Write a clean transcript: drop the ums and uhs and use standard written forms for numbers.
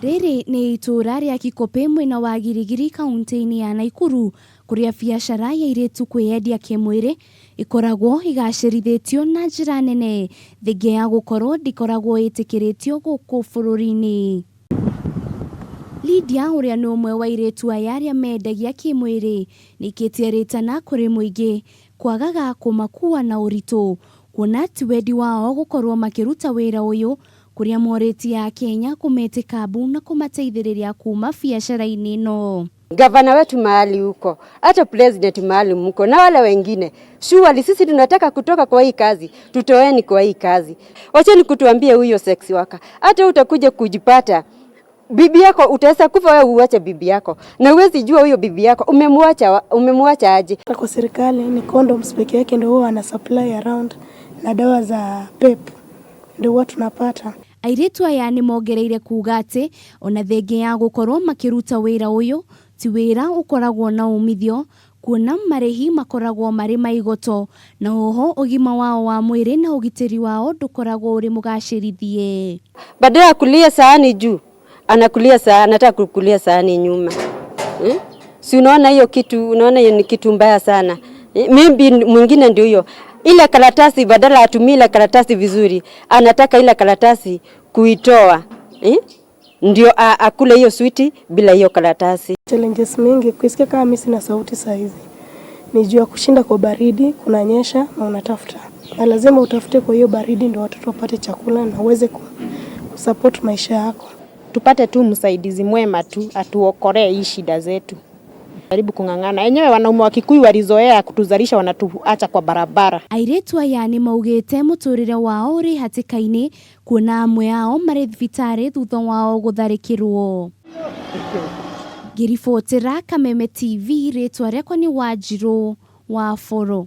Rĩrĩ nĩ itũũra rĩa Kikopey mwena wa Giligili kauntĩ-inĩ ya Naikuru kũrĩa biacara ya airĩtu kwĩyendia kĩmwĩrĩ ĩkoragwo ĩgacĩrithĩtio na njĩra nene thengia ya gũkorwo ndĩkoragwo ĩtĩkĩrĩtio gũkũ bũrũri-inĩ. Lydia ũrĩa nĩ ũmwe wa airĩtu aya arĩa mendagia kĩmwĩrĩ nĩaikĩtie rĩtana kũrĩ mũingĩ kwagaga kũmakua na ũritũ kuona ti wendi wao gũkorwo makĩruta wĩra ũyũ kũrĩa morĩtie Akenya kũmetĩka mbu na kũmateithĩrĩria kuma biacara-inĩ ĩno. Gavana wetu mahali huko, hata president mahali mko na wale wengine, surely sisi tunataka kutoka kwa hii kazi, tutoeni kwa hii kazi. Wacheni kutuambia huyo sex worker, hata utakuja kujipata bibi yako utaweza kufa wewe uache bibi yako, na uwezi jua huyo bibi yako umemwacha umemwacha aje. Kwa serikali ni condoms peke yake ndio huwa wana supply around na dawa za PEP ndio huwa tunapata. Airĩtu aya nĩ mongereire kuga atĩ ona thengia ya gũkorwo makĩruta wĩra ũyũ ti wĩra ũkoragwo na umithio kuona marĩhi makoragwo marĩ ma igoto na oho ũgima wao wa mwĩrĩ na ũgitĩri wao ndũkoragwo ũrĩ mũgacĩrithie. Badala ya kulia sahani juu, anakulia sahani, anataka kukulia sahani nyuma eh? Si unaona hiyo kitu, unaona hiyo ni kitu mbaya sana eh? Maybe mwingine ndio hiyo ile karatasi, badala atumie ile karatasi vizuri, anataka ile karatasi kuitoa eh? Ndio akule hiyo switi bila hiyo karatasi. Challenges mingi kuisikia kama mimi sina sauti saa hizi ni juu ya kushinda kwa baridi, kunanyesha na unatafuta, na lazima utafute kwa hiyo baridi ndio watoto wapate chakula na uweze kusupport maisha yako. Tupate tu msaidizi mwema tu atuokolee hii shida zetu. Jaribu kung'ang'ana. Enyewe wanaume wa Kikuyu walizoea kutuzalisha, wanatuacha kwa barabara. Airĩtu aya nĩ maugĩte mũtũrĩre wao ũrĩ hatĩka-inĩ kuona amwe ao marĩ thibitarĩ thutha wao gũtharĩkĩrwo. Ngĩribotera Kameme TV rĩtwa rĩakwa nĩ Wanjirũ wa Boro.